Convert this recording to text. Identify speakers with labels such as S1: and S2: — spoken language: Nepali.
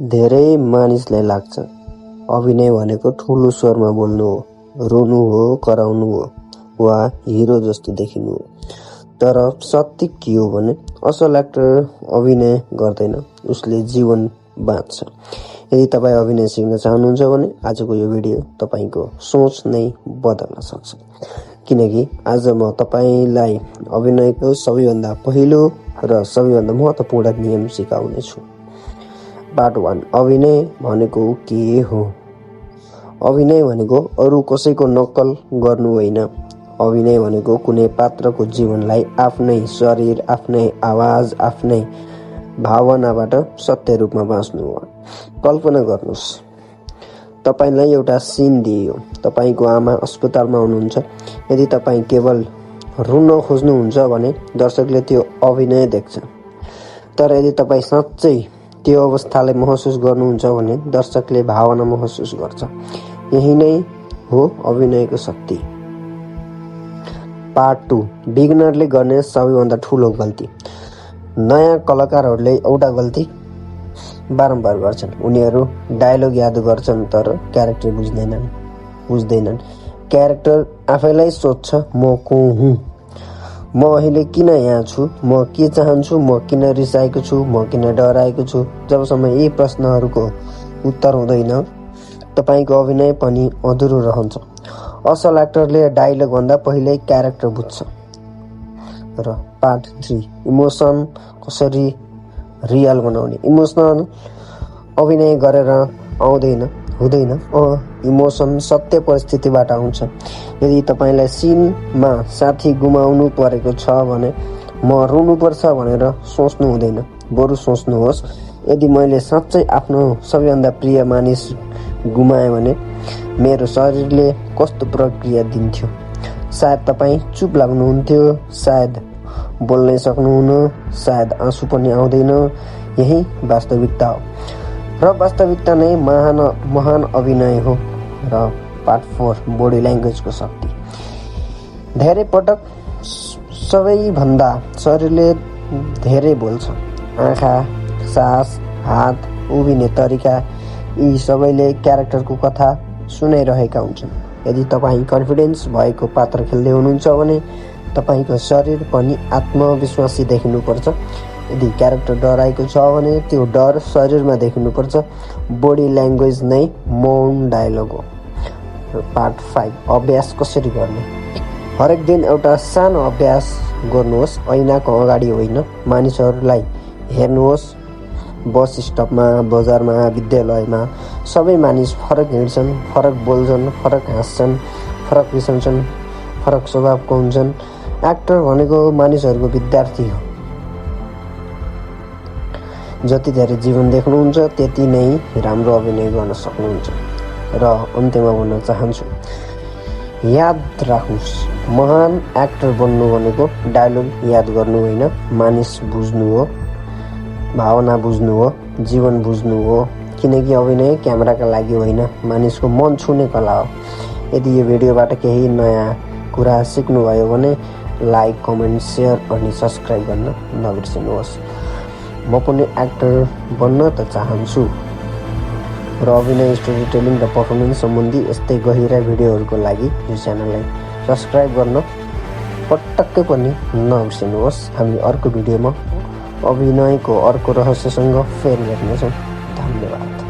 S1: धेरै मानिसलाई लाग्छ अभिनय भनेको ठुलो स्वरमा बोल्नु हो, रोनु हो, कराउनु हो वा हिरो जस्तो देखिनु हो। तर सत्य के हो भने असल एक्टर अभिनय गर्दैन, उसले जीवन बाँच्छ। यदि तपाईँ अभिनय सिक्न चाहनुहुन्छ भने आजको यो भिडियो तपाईँको सोच नै बदल्न सक्छ। किनकि आज म तपाईँलाई अभिनयको सबैभन्दा पहिलो र सबैभन्दा महत्त्वपूर्ण नियम सिकाउनेछु। पार्ट 1, अभिनय भनेको के हो? अभिनय भनेको अरू कसैको नक्कल गर्नु होइन। अभिनय भनेको कुनै पात्रको जीवनलाई आफ्नै शरीर, आफ्नै आवाज, आफ्नै भावनाबाट सत्य रूपमा बाँच्नु हो। कल्पना गर्नुहोस्, तपाईलाई एउटा सिन दिइयो। तपाईको आमा अस्पतालमा हुनुहुन्छ। यदि तपाईँ केवल रुन खोज्नुहुन्छ भने दर्शकले त्यो अभिनय देख्छ। तर यदि तपाईँ साँच्चै त्यो अवस्थालाई महसुस गर्नुहुन्छ भने दर्शकले भावना महसुस गर्छ। यही नै हो अभिनयको शक्ति। पार्ट 2, बिगिनरले गर्ने सबैभन्दा ठुलो गल्ती। नयाँ कलाकारहरूले एउटा गल्ती बारम्बार गर्छन्। उनीहरू डायलग याद गर्छन् तर क्यारेक्टर बुझ्दैनन्। क्यारेक्टर आफैलाई सोध्छ, म को हुँ, म अहिले किन यहाँ छु, म के चाहन्छु, म किन रिसाएको छु, म किन डराएको छु। जबसम्म यी प्रश्नहरूको उत्तर हुँदैन तपाईँको अभिनय पनि अधुरो रहन्छ। असल एक्टरले डायलग भन्दा पहिल्यै क्यारेक्टर बुझ्छ। र पार्ट 3, इमोसन कसरी रियल बनाउने। इमोसनल अभिनय गरेर हुँदैन। इमोसन सत्य परिस्थितिबाट आउँछ। यदि तपाईँलाई सिनमा साथी गुमाउनु परेको छ भने म रुनुपर्छ भनेर सोच्नु हुँदैन। बरु सोच्नुहोस्, यदि मैले साँच्चै आफ्नो सबैभन्दा प्रिय मानिस गुमाएँ भने मेरो शरीरले कस्तो प्रतिक्रिया दिन्थ्यो। सायद तपाईँ चुप लाग्नुहुन्थ्यो, सायद बोल्नै सक्नुहुन्न, सायद आँसु पनि आउँदैन। यही वास्तविकता हो र वास्तविकता नै महान अभिनय हो। र पार्ट 4, बडी ल्याङ्ग्वेजको शक्ति। धेरै पटक सबैभन्दा शरीरले धेरै बोल्छ। आँखा, सास, हात, उभिने तरिका, यी सबैले क्यारेक्टरको कथा सुनाइरहेका हुन्छन्। यदि तपाईँ कन्फिडेन्स भएको पात्र खेल्दै हुनुहुन्छ भने तपाईँको शरीर पनि आत्मविश्वासी देखिनुपर्छ। यदि क्यारेक्टर डराएको छ भने त्यो डर शरीरमा देखिनुपर्छ। बडी ल्याङ्ग्वेज नै मौन डायलग हो। पार्ट 5, अभ्यास कसरी गर्ने। हरेक दिन एउटा सानो अभ्यास गर्नुहोस्। ऐनाको अगाडि होइन, मानिसहरूलाई हेर्नुहोस्। बस स्टपमा, बजारमा, विद्यालयमा सबै मानिस फरक हिँड्छन्, फरक बोल्छन्, फरक हाँस्छन्, फरक रिसाउँछन्, फरक स्वभावको हुन्छन्। एक्टर भनेको मानिसहरूको विद्यार्थी हो। जति धेरै जीवन देख्नुहुन्छ त्यति नै राम्रो अभिनय गर्न सक्नुहुन्छ। र अन्त्यमा भन्न चाहन्छु, याद राख्नुहोस्, महान एक्टर बन्नु भनेको डायलग याद गर्नु होइन, मानिस बुझ्नु हो, भावना बुझ्नु हो, जीवन बुझ्नु हो। किनकि अभिनय क्यामेराका लागि होइन, मानिसको मन छुने कला हो। यदि यो भिडियोबाट केही नयाँ कुरा सिक्नुभयो भने लाइक, कमेन्ट, सेयर अनि सब्सक्राइब गर्न नबिर्सिनुहोस्। म पनि एक्टर बन्न त चाहन्छु र अभिनय, स्टोरी टेलिङ र पर्फर्मेन्स सम्बन्धी यस्तै गहिरा भिडियोहरूको लागि यो च्यानललाई सब्सक्राइब गर्न पटक्कै पनि नबिर्सिनुहोस्। हामी अर्को भिडियोमा अभिनयको अर्को रहस्यसँग फेरि भेट्नेछौँ। धन्यवाद।